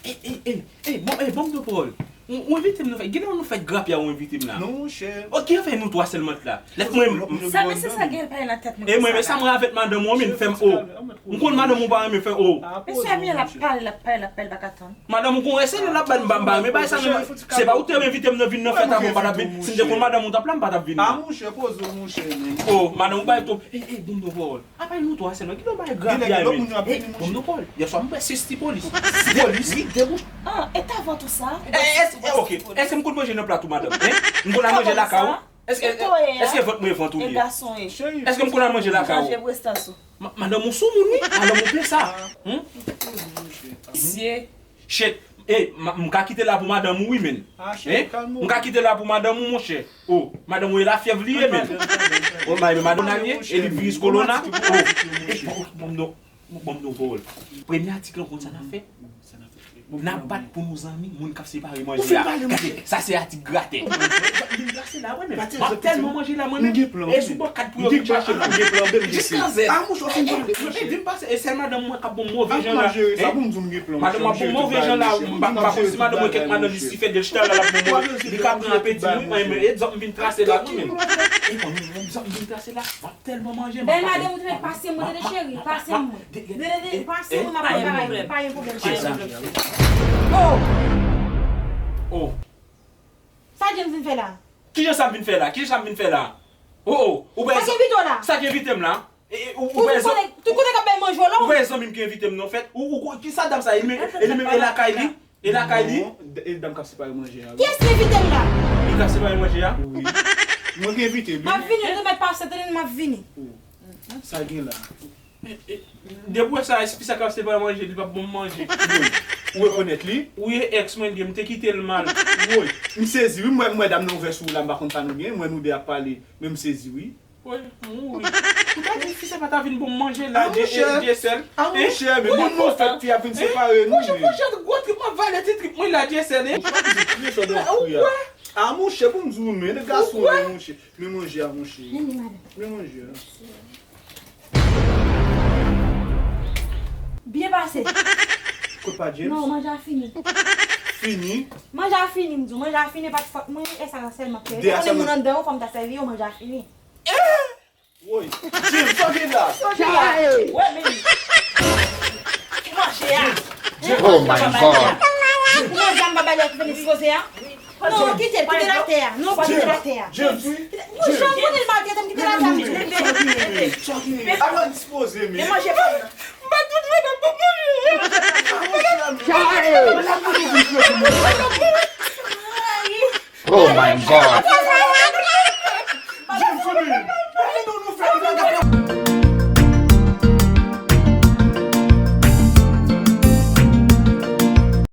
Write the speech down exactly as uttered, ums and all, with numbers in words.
Ey, ey, ey, ey, bon, ey, ban m de pawòl. Ou, ou envite m nan fèt. Kilè nou fèt grapya ou envite m la? Non, monchè. Ok, fè nou twa sèlman t la. Lèt mwen. Sa, men se sa gen pale nan tèt mwen. E mwen, men sa mwen avèk madanm ou, men fè m o. M konn madanm ou pa renmen fè o. Mesye a byen l ap pale, l ap pale, l ap pale, l pa ka tann. Madanm ou konn se lè l ap bay m, m pa renmen bay sa, men se pa ou te envite m nan vin nan fèt avè m pa t ap vin. Si m te konn madanm ou t ap la, m pa t ap vin. Ah, monchè, poze w, monchè, men. O, madanm ou bay twòp. Ey, ey, ban m de pawòl. Apa nou twa sèlman? Kilè w bay grapya, men? Ey, ban m de pawòl. Yèswa, m pè sis ti polis. Polis? Wi, debouch. Ah, e ta vant ou sa? Eh, ok. Èske m konn manje nan plat ou, madanm? Hein? M konn al manje lakay ou? Èske, èske vant mwen vant ou ye? Èske m konn al manje lakay ou? Ma-, madanm ou sou moun, wi. Madanm ou pè sa. Hein? Mesye. Shit. Eh, ma-, m ka kite la pou madanm ou, wi, men. Hein? M ka kite la pou madanm ou, monchè. O, madanm ou e lafyèv li ye, men. O, madanm ou e, e li viris kolona. O, e, bon, bon, non. Bon, non, bon. Premye atik lan, konn sa n ap fè? N ap bat pou nou zanmi, moun k ap separe manje a. Gade, sa se atik gratè. M ap tèlman manje la, mwen menm. E sou bò kat pou yo vin chache m. Jiskansè. Vin pase, e sèl madanm mwen k ap bon move jan la. Madanm mwen bon move jan la, m pa, m pa konn si madanm mwen kèk madanm li si fè de chita la, l ap bon move. Li ka pran apeti, wi, mwen, e zòt m vin trase la, wi, men. E bon, zòt m vin trase la. Tèlman manje, m ap pale. Bèl madanm, ou te mèt pase mwen, tande cheri, pase mwen. Tande, tande, pase mwen, m ap pale, pa gen pwoblèm, pa gen pwoblèm. Oh! Oh! Sa James vin fè la? Kijan sa m vin fè la? Kijan sa m vin fè la? Oh, oh! Ou wè sa ki envite w la? Sa ki envite m la? E, e, ou, ou wè zan-, tout kote k ap bay manje w la, ou wè zanmi m ki envite m nan fèt? Ou, ou, ou, ki sa dam sa? E li menm, e li menm, e lakay li? E lakay li? Non, e dam k ap separe manje a, wi. Kiyès ki envite m la? Li k ap separe manje a? Wi. Mwen ki envite l, wi. M ap vini, ou te mèt pase, tande, m ap vini. O, sa gen la? E, e, depi w wè sa, eski sa k ap separe manje, li p ap bon manje. Wi. Ou rekonèt li? Wi, e èks mwen li ye, m te kite l mal. Woy, m sezi, wi, m wè, m wè dam nan ouvè sou ou la, m pa konn sa nou gen, m wè nou de ap pale, men m sezi, wi. Woy, m mouri. Ou ta di fi sa pa ta vin bon manje la, Dye-, Dyesèl. A monchè, men moun nou fèt fi ap vin separe nou, men. Monchè, gwo trip, m ap vale ti trip mwen la, Dyesèl, hein. Ou pa di kriye sò de fwi a. A monchè, pou m di w, men, de gason, men, monchè. Men manje a, monchè. Men manje a. Byen pase. Kot pa James? Non, manje a fini. Fini? Manje a fini, m di w. Manje a fini, pa t fòt mwen, e sa sèlman k fè. Ou konnen moun anndan yo, fò m ta sèvi yo, manje a fini. Woy, James, sa w gen la? Sa w gen la? Wè, men. Ki manje a? Oh my God. Ou manje a, m pa ba li a ki vin ekspoze a? Non, kite l, kite l atè a. Non, pa kite l atè a. James, wi. Monchè, ou konnen l maltrete m, kite l atè a, m di. Avan dispoze, men. Men manje pa m nan. M pa tout vre nan pou manje. Oh my God. James, konnen.